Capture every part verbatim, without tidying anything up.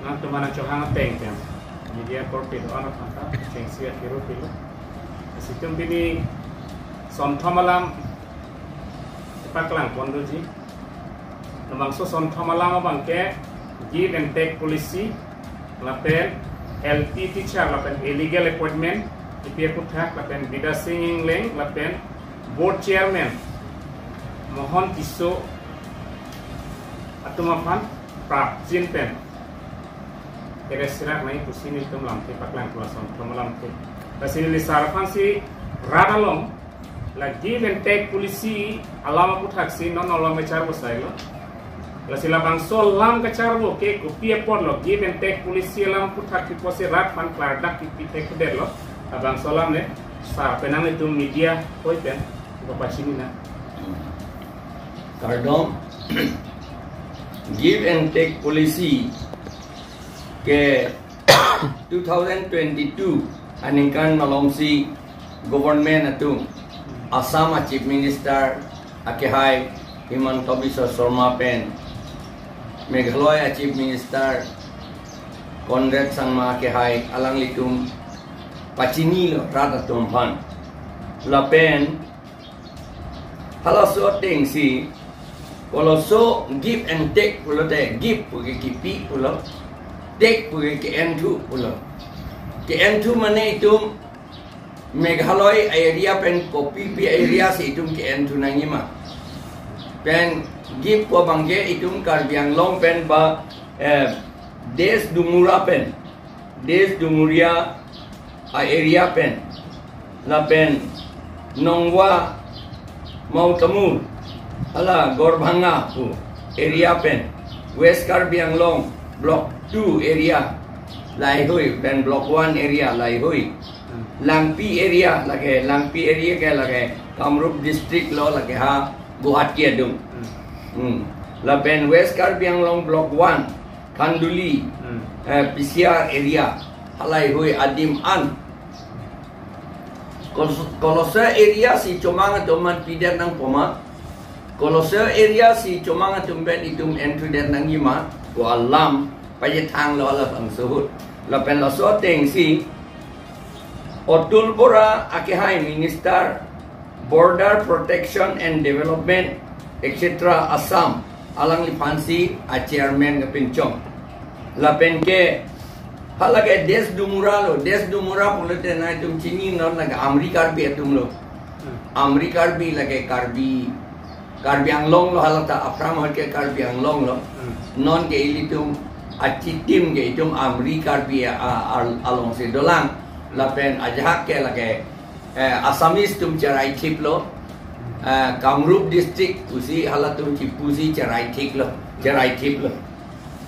Nang teman chohang ateng pen media korte do-an aphan ta chengsi akiro pilo. Lasi itum pini sonthom alam paklang pon doji. Labangso sonthom alam abangke give and take policy lapen L P teacher lapen illegal appointment ipi aputhak lapen Bidya Sing Engleng lapen board chairman Mohan Tisso atum aphan prapjin pen teresirak nai pusi nelitum lamthe paklang pulo sonthom alamthe. Lasi neli sar aphansi rat along la give and take policy alam aputhaksi non alam kacharbo sailo. Lasi labangso alam kacharbo ke kopi apotlo, give and take policy alam aputhak kopi apotsi rat aphan klardak kipi thekdetlo. Labangso alam ne sar pen nanglitum media hoi pen kapachini na. Kardom. Give and take policy ke two thousand twenty-two aningkan malomsi government atum, Assam a Chief Minister akehai Himanta Biswa Sarma pen Meghalaya a Chief Minister Conrad Sangma akehai alanglitum pachinilo rat atum aphan. Lapen halaso atengsi koloso give and take pulote, give puke kipi pulo, take puke ke-enthu pulo. Ke-enthu mane itum Meghalaya area pen kopipi area si itum ke-enthu nangjima. Pen give pu abangke itum Karbi Anglong pen ba, eh, Des Dumura pen, Des Dumuria a area pen, lapen Nongwa, Mawtamur, hala Gorbhanga pu area pen, West Karbi Anglong Block two area laheihui pen Block one area laheihui, Langpi area lake, Langpi area ke lake Kamrup district lo, lake ha Guwahati adung. Hmm. Lapen West Karbi Anglong Block one, Khanduli, Hmm. eh, P C R area, halaheihui adim an. Kol-, koloso area si chomang atum aphan pidet nangpo ma, koloso area si chomang atum pen itum enthudet nangjima pu alam pachethanglo labangso ahut. Lapen laso atengsi Atul Bora akehai Minister Border Protection and Development, et cetera Assam, alangliphansi a chairman kapinchong. Lapen ke halake Des Dumura lo, Des Dumura pulote nangtum chini non lake Amri Karbi atum lo. Hmm. Amri Karbi lake Karbi, Karbi Anglong lo, halata aphrang ahut ke Karbi Anglong lo. Hmm. Non ke ilitum achitim ke itum Amri Karbi a, a, alongsi dolang. Lapen ajahak ke lake eh, Assamese atum cherai thiplo, eh, Kamrup district pusi halatum chipusi cherai thiklo, cherai thiplo.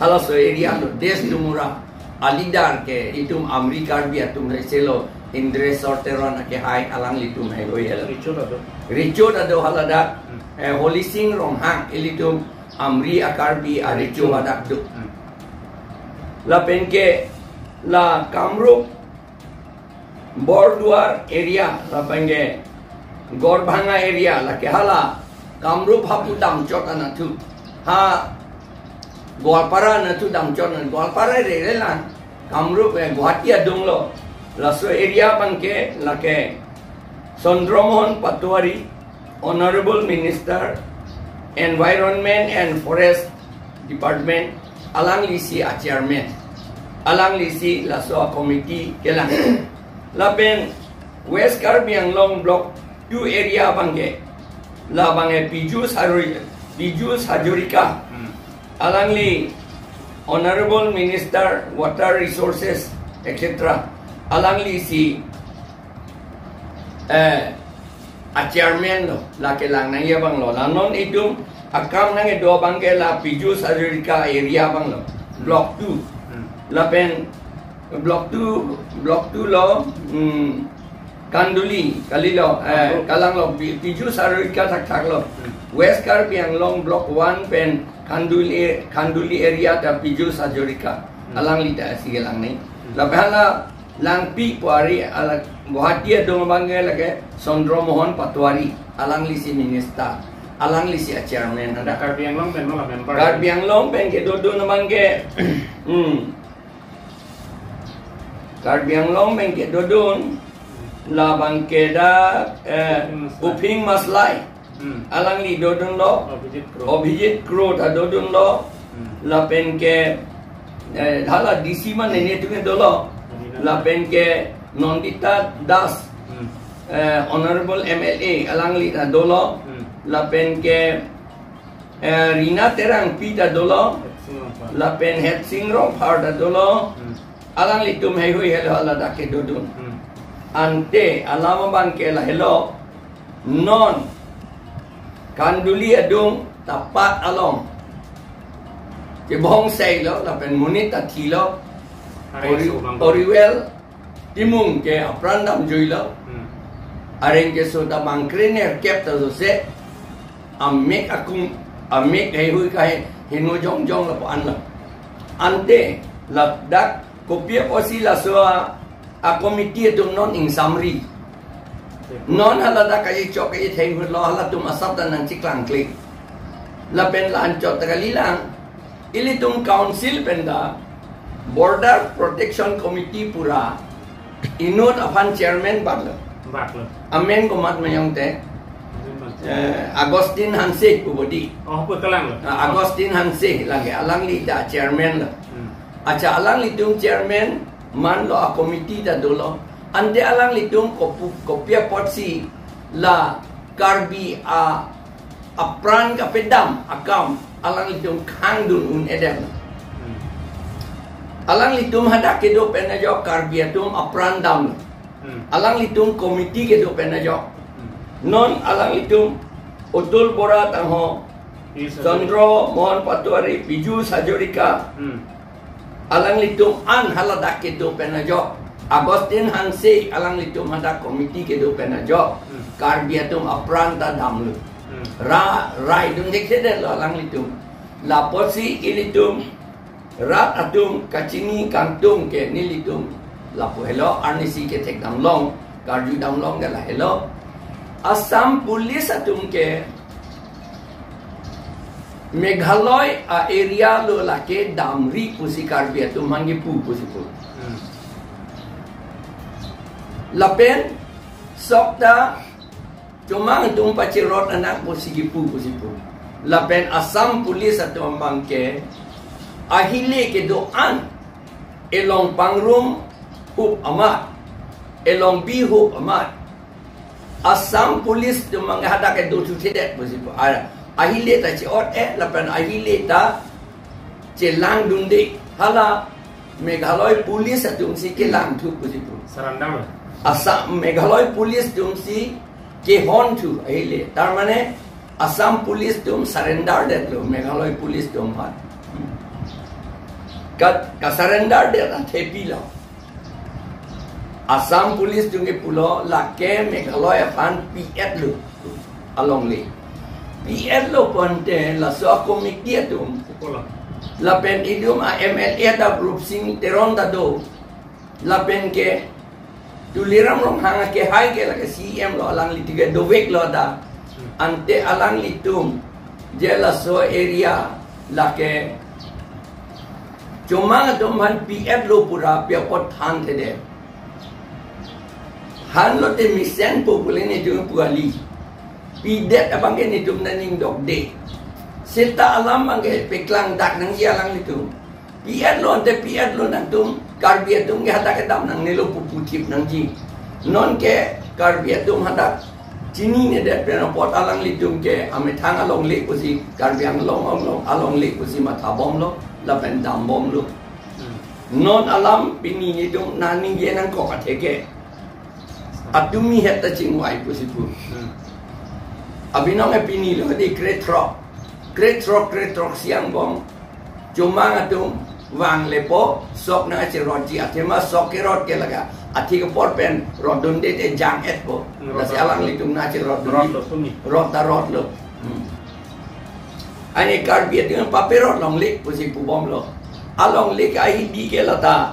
Halaso area lo, Des Dumura a leader ke itum Amri Karbi atum rechelo, Indreswar Teron akehai alanglitum heihui helo. Recho ta do. Recho ta do haladak, Hmm. eh, Holy Sing Ronghang ilitum Amri a Karbi a recho hadak do. Hmm. Lapen ke la Kamrup Borduar area, lapen ke Gorbhanga area, lake hala Kamrup hapu damchot anatthu. Ha Goalpara anatthu damchot an, Goalpara rere lang, Kamrup, eh, Guwahati adung lo. Laso area abangke lake Chandra Mohan Patwari, Honorable Minister, Environment and Forest Department, alanglisi a chairman, alanglisi laso a committee kelang. Lapen West Karbi Anglong Block two area abangke, labangke Piyush Hazari-, Piyush Hazarika, Hmm. alangli Honorable Minister Water Resources, et cetera, alanglisi eh, a chairman lo, lake lang nangji abang lo. La non itum akam nangkedo abangke la Piyush Hazarika area abang lo. Block two. Hmm. Lapen Block two, Block two lo, hmm, Khanduli, kalilo, eh, Khanduli. Kalang lo, Pi-, Piyush Hazarika thakthak lo. Hmm. West Karbi Anglong Block one pen Khanduli, Khanduli area ta Piyush Hazarika. Hmm. Alangli ta si kelang nangji. Hmm. Lapen hala Langpi pu ari, ala Guwahati adung abangke lake Chandra Mohan Patwari, alanglisi minister, alanglisi a chairman ada. Karbi Anglong pen mala member. Karbi Anglong pen kedodun abangke, hmm, Karbi Anglong pen kedodun, labang ke dak, eh, Uphing Maslai. Hmm. Alangli dodunlo. Abhijit Kro. Abhijit Kro ta dodunlo. Hmm. Lapen ke, eh, hala D C mane netum dolo. Nandita. Lapen ke Nandita Das. Hmm. Eh, Honorable M L A, alangli ta dolo. Hmm. Lapen ke, eh, Rina Terangpi ta dolo. Hetsing Rongphar. Lapen Hetsing Rongphar ta dolo. Hmm. Alanglitum heihui helo ladak kedodun. Hmm. Ante alam abang ke lahelo. Non Khanduli adung Tapat along kebong seilo, lapen monit ta thilo. Areng Ori-, so bang. Oriwel Timung ke apran damjuilo. Hmm. Areng keso ta bang krenerkep ta jose. Amek akung, amek heihui kahe, heno jongjong lapu-an lo. Ante ladak kopi apotsi laso a, a committee atum non ingsamri. Non haladak kaji chok kaji theng hutlo, halatum asap ta nangchiklangkle. Lapen la-anchot ta kalilang. Ilitum council pen ta Border Protection Committee pura inut aphan chairman batlo. Batlo. Amen komat ma jongte. Amen bat. Eh, Augustine Hanse pu bodi. Oh, pu kalang lo. Ah, Augustine Hanse lagi, alangli ta chairman lo. Hmm. Acha, alanglitum chairman manlo, a committee ta dolo. Ante alanglitum kopu-, kopi apotsi la Karbi a apran kapedam akam alanglitum khangdun un-edet. Hmm. Alanglitum hadak kedo pen ajok Karbi atum apran dam. Hmm. Alanglitum committee kedo pen ajok. Hmm. Non alanglitum Atul Bora tangho, Piyush Hazarika. Chandra Mohan Patwari, Piyush Hazarika. Hmm. Alanglitum an haladak kedo pen ajok. Augustine Hanse alanglitum hadak committee kedo pen ajok. Hmm. Karbi atum apran ta damlo. Hmm. Ra, rai dun thekthedetlo alanglitum. Lapotsi ilitum rat atum kachini kangtung ke nelitum lapu helo, arnisi kethek damlong, karju damlong ke lahelo. Assam Police atum ke Meghalaya a area lo lake damri pusi Karbi atum manggi pu pusi pu. Hmm. Lapen sok ta chomang atum pachirot anak pusi kipu pusi pu. Lapen Assam Police atum abang ke ahile kedo-an elong pangrum hup amat, elong bi hup amat. Assam Police atum abang hadak kedo thuthedet pusi pu. A, ahile ta che-ot-e, lapen ahile ta chelang dunde. Hala Meghalaya Police atum si kelang thu pusi pu. Surrender. Assam Meghalaya Police atum si kehon thu ahile. Tar mane Assam Police atum surrender detlo Meghalaya Police atum aphan. Ka, ka surrender det athepilo. Assam Police atum ke pulo lake Meghalaya aphan pi-etlo alongle. Pi-etlo pu ante laso a committee atum. Pulo. Lapen ilitum a M L A ta Rupsing Teron ta do. Lapen ke Tuliram Ronghang ke hai ke lake C E M lo, alangli tiga dovek lo da. Ante alanglitum je laso area lake chomang atum aphan pi-etlo pura pi apot thanthedet. Hanlo te mesen pu pule netum pu kali. Pidet abang ke netum nangning dokde. Seta alam abang ke peklang dak nangji alanglitum. Pi-etlo ante pi-etlo nangtum, Karbi atum ke hadak kedam nangnelo pu puthip nangji. Non ke Karbi atum hadak chininedet pen apot alanglitum ke amethang alongle pusi, Karbi Anglong along, alongle pusi mathabomlo, lapen dambomlo. Hmm. Non alam pini netum nangningje nangkok atheke. Atumi het ta chingvai pusi pu. Hmm. Abinong e pini lo di krethrok. Krethrok, krethrok siang bom. Chomang atum vanglepo, sok nangcherotji, athema sok kerot ke laga. Athe kepor pen rot dunde te jang-etpo. Hmm, rot. Lasi alanglitum nangcherot dun. Rotlo tumi. Rot ta rotlo. Hmm. Ani Karbi atum paperot longle pusi pubomlo. Alongle ke ahidi ke lata.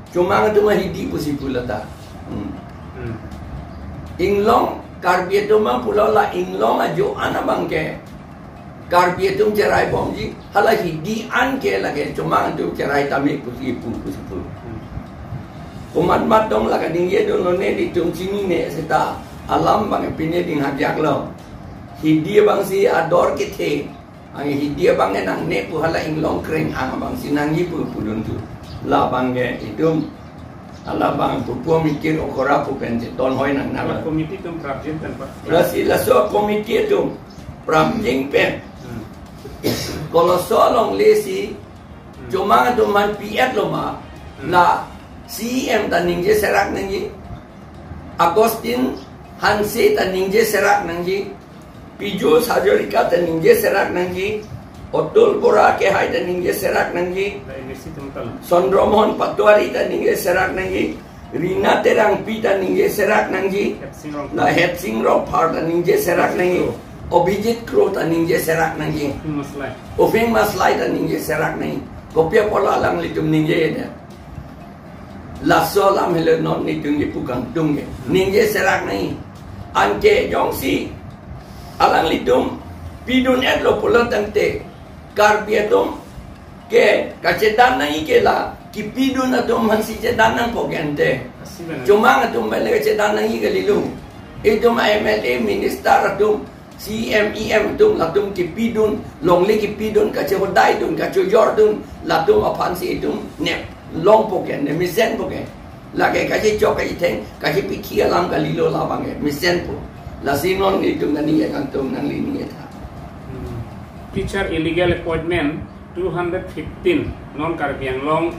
Chomang atum ahidi pusi pu lata. Hmm. Hmm. Inglong Karbi atum abang pulo la inglong ajo-an abang ke Karbi atum cherai bomji, hala hidi an ke lake chomang atum cherai tame pusi pu pusi pu. Hmm. Komat mat dong la kaningje dun lo ne, nelitum chinine seta alam abang pine ding hajak lo. Hidi abangsi ador kethe. Ang hidi abang nangne pu hala inglong kreng ang abangsi nangji pu pudun tu. Labang ke itum. Hala abang pupu mikir okora pu pen cheton hoi nang nala. Committee atum prapjin pen pa. Lasi laso committee atum prapjin pen. Hmm. Koloso alongle si Hmm. Chomang atum aphan pi-et lo ma. Hmm. La C E M ta ningje serak nangji. Augustine Hanse ta ningje serak nangji. Piyush Hazarika ta ningje serak nangji. Atul Bora kehai ta ningje serak nangji. La M A C atum ta lo. Chandra Mohan Patwari ta ningje serak nangji. Rina Terangpi ta ningje serak nangji. Hetsing Rongphar. La Hetsing Rongphar ta ningje serak nangji. Abhijit Kro ta ningje serak nangji. Uphing Maslai. Uphing Maslai ta ningje serak nangji. Kopi apot alanglitum ningje ya. Laso alam helo non nelitum kipu kangtung ke. Ningje serak nangji. Anke jongsi alanglitum pidun-et lo pulo tangte Karbi atum ke kachedan nangji ke la kipidun atum aphansi chedan nangpo ke ante. Asi benar. Chomang atum bale kachedan nangji kalilo. Itum M L A minister atum, C E M, E M atum latum kipidun, longle kipidun, kachehodai dun, kachojor dun, latum aphansi itum ne longpo ke, ne mesenpo ke. Lake kachechok kachetheng, kachepithi alam kalilo labang ke, mesenpo. Lasi non nelitum kaningje kangtung nangli ningje tha. Hmm. Teacher illegal appointment two hundred fifteen non Karbi Anglong,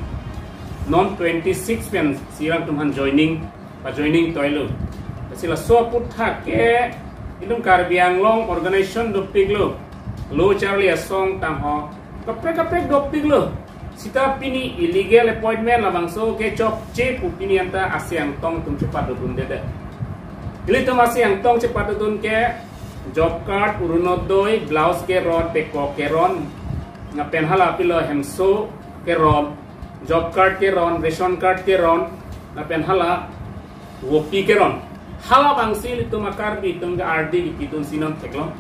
non twenty-six pen si alangtum aphan joining, pa joining toi lo. Lasi laso aphuthak ke itum Karbi Anglong organization dopik lo. Lo charli asong tangho. Kaprek kaprek dopik lo. Seta pini illegal appointment labangso ke chokche pu pini anta asi angtong atum chepadodundedet. Ilitum asi angtong chepadodun ke job card, Orunodoi, blouse keron, pekok keron, lapen hala pilo hemso keron, job card keron, ration card keron, lapen hala vopi keron. Hala abangsi ilitum a-Karbi atum ke ardi kipidun si non theklong.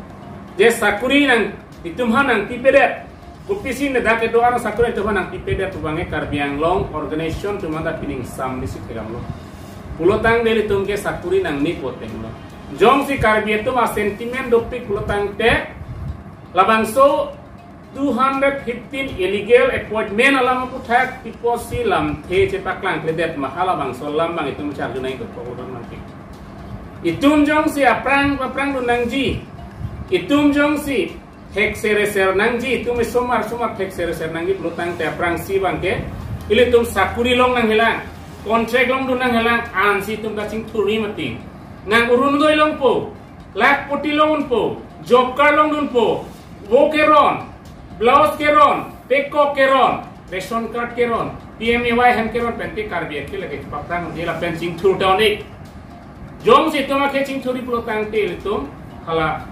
Je sakuri nang itum aphan nangpipedet. Kopisi ne dak kedo-an sakuri itum aphan nangpipedet pu abang ke Karbi Anglong organization atum anta pini ingsamri si thekdamlo. Pulo tangte ilitum ke sakuri nangne pu ateng lo. Jongsi Karbi atum a-sentiment dopik pulo tangte labangso two hundred fifteen illegal appointment alam aphuthak pi apotsi lamthe chepaklangkledet ma, halabangso alam abang itum charju nangji dokok abang ke. Itum jongsi aphrang aphrang dun nangji, itum jongsi thekse reser nangji, itum isomar somar thekse reser nangji pulo tangte aphrangsi abang ke ilitum sakuri long nanghelang, contract longdun nanghelang, ansi itum kachingthurji mati. Nang Orunodoi longpo, lakhpoti longdunpo, job card longdunpo, vo keron, blouse keron, pekok keron, ration card keron, P M A Y hem keron pen te Karbi akhei lake paprang je lapen chingthur ta un-e. Jongsi itum akhei chingthurji pulo tangte ilitum hala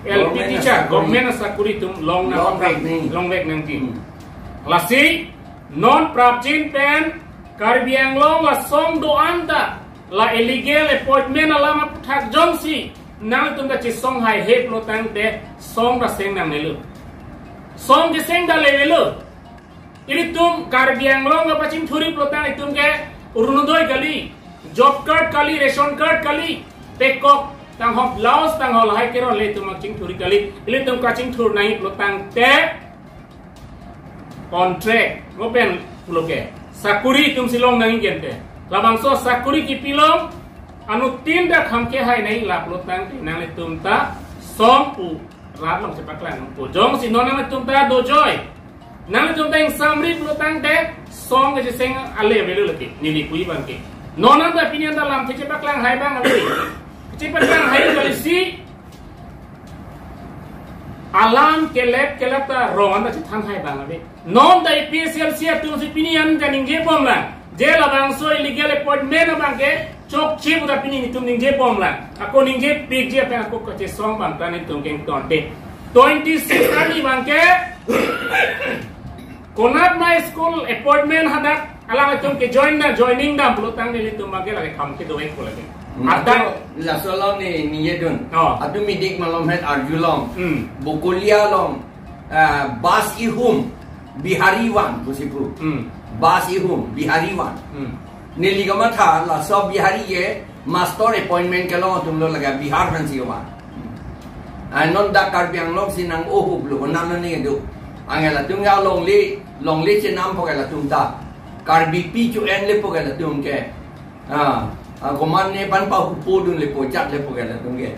L P Government teacher, asakuri. Government asakuri itum long nang Longvek nangji. Longvek nangji. Hmm. Lasi non prapjin pen Karbi Anglong la song do-an ta la illegal appointment alam aphuthak jongsi nangtum ta chesong haihe pulo tangte song ta seng nangnelo. Song keseng ta levelo. Ilitum Karbi Anglong kapachingthurji pulo tang itum ke Orunodoi kali, job card kali, ration card kali, pekok tangho, blouse tangho, lahai keron le itum kachingthurji kali. Ilitum kachingthur nangji pulo tangte contract, ngo pen pulo ke sakuri itumsi long nangji kente. Labangso sakuri kipilong anuttin dak ham kehai nangji, lapulo tangte nanglitum ta song pu rat along chepaklang nangpo. Jongsi non nanglitum ta dojoi, nanglitum ta ingsamri pulo tangte song kacheseng ale avelo lake, neli puji abang ke. Non anta pini anta lamthe chepaklang hai abang ave. Chepaklang hai kali si alam kelep kelep ta rong anta chethan hai abang ave. Non ta A P H L C atumsi pini an kaningje bomlang. Je labangso illegal appointment abang ke chokche pu ta pini netum ningje bomlang. Ako ningjepikji apen ako kachesong abang ta netum kengtonte. Twenty-six arni abang ke konat ma school appointment hadak alangtum ke join na joining dam pulo tangte nelitum abang ke lake kham kedo-ik pu lake. Hmm. Arta laso along ne ningjedun. Oh. Atum midik malom het arjulong. Hmm. Bokolia along, ah, bus ihum. Bihari van pusi pu. Hmm. Bus ihum, Bihari van. Hmm. Neli kamatha laso Bihari ke master appointment kelong atum lo, lake Bihar pensi van. Ai non dak Karbi Anglong si nang-ohup lo, konat lo ni do. Anke latum ke longle, longle chenam po ke latum ta. Karbipi chu-en le po ke latum ke. Ah, ah, komat ne pan pa hupo dun le po, jat le po ke latum ke.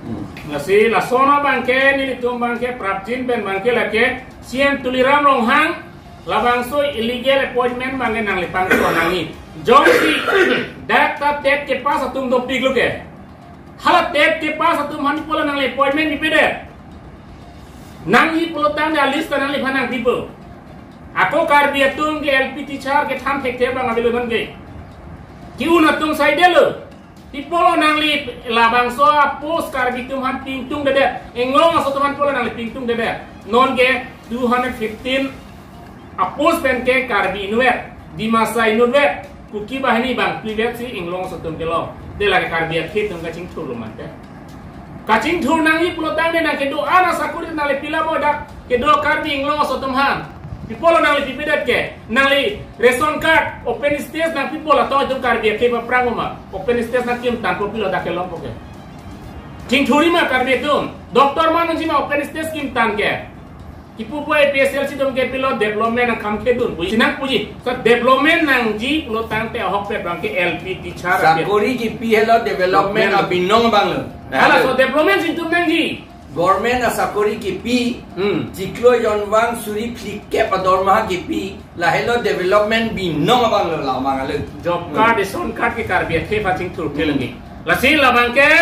Hmm. Lasi lason abangke nelitum abangke prapjin pen abangke lake C M Tuliram Ronghang labangso illegal appointment abangke nangli pangso nangji. Jongsi dak ta TET kepass atum dopik lo ke. Hala TET kepass atum aphan pulo nangli appointment pipedet. Nangji pulo tangte a-list ta nangliphan nangpipo. Ako Karbi atum ke L P teacher kethan thekthe abang avelo non ke. Ki-un atum saidelo. Pi pulo nangli labangso a-post Karbi atum aphan pingtungdedet. Inglong aso atum aphan pulo nangli pingtungdedet. Non ke two hundred fifteen a-post pen ke Karbi inutvet, Dimasa inutvet, Kuki Bahini bangphlivet si Inglong aso atum kelong. De lake Karbi akhei atum kachingthur lo mate. Kachingthur nangji pulo tangte nang kedo-an asakori nangli pilo bo dak kedo Karbi Inglong aso atum aphan. Pi pulo nangli pipedet ke, nangli ration card, open stage nang pi pulo atong itum Karbi akhei aphrang ma. Open stage nang kimtan po pilo dak kelong po ke. Chingthurji ma Karbi atum. Doctor ma nangji ma open stage kimtan ke. Kipu po A P S L C atum ke pilo development nang kham khedun. Puji nang puji. So development nangji pulo tangte ahokpet abangke L P teacher. Sakori kipi helo development abinong abang lo. Hala so development si itum nangji. Government asakori kipi, Hmm. chiklo jonvang suri phlikep adormaha kipi, lahelo development binong abang lo lamang alo. Job card, ration card ke Karbi akhei aphan chingthur ke Hmm. lagi. Lasi labangke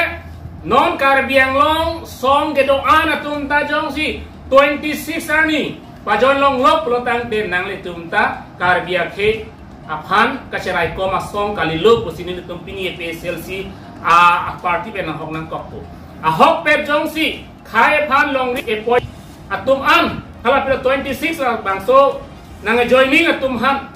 non Karbi Anglong song kedo-an atum ta jongsi twenty-six arni pajon longlok pulo tangte nanglitum ta Karbi akhei aphan kacheraikom asong kalilo pusi nelitum pini A P S L C a, a-party pen ahok nangkokpo. Ahokpet jongsi khei aphan longri appoint atum an, hala pilo twenty-six labangso nang joining atum aphan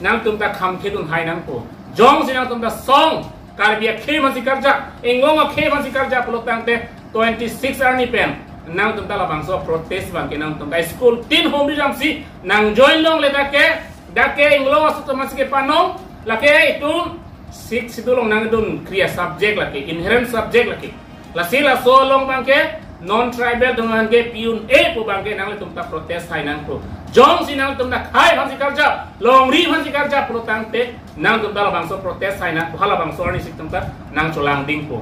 nangtum ta kham khedun hai nangpo. Jongsi nangtum ta song Karbi akhei aphansi karjap, Inglong akhei aphansi karjap pulo tangte twenty-six arni pen nangtum ta labangso protest abangke nangtum ta school tin hom ri jamsi nang join longle dak ke, dak ke Inglong aso atum aphansi kepanong, lake itum Sixth Schedule along nangdun kriya subject lake, inherent subject lake. Lasi laso along abangke non-tribal atum aphan ke pi-un-e pu abangke nanglitum ta protest hai nangpo. Jongsi nangtum ta khei aphansi karjap, longri aphansi karjap pulo tangte nangtum ta labangso protest hai nangpo, halabangso arni si itum ta nangcholangdingpo.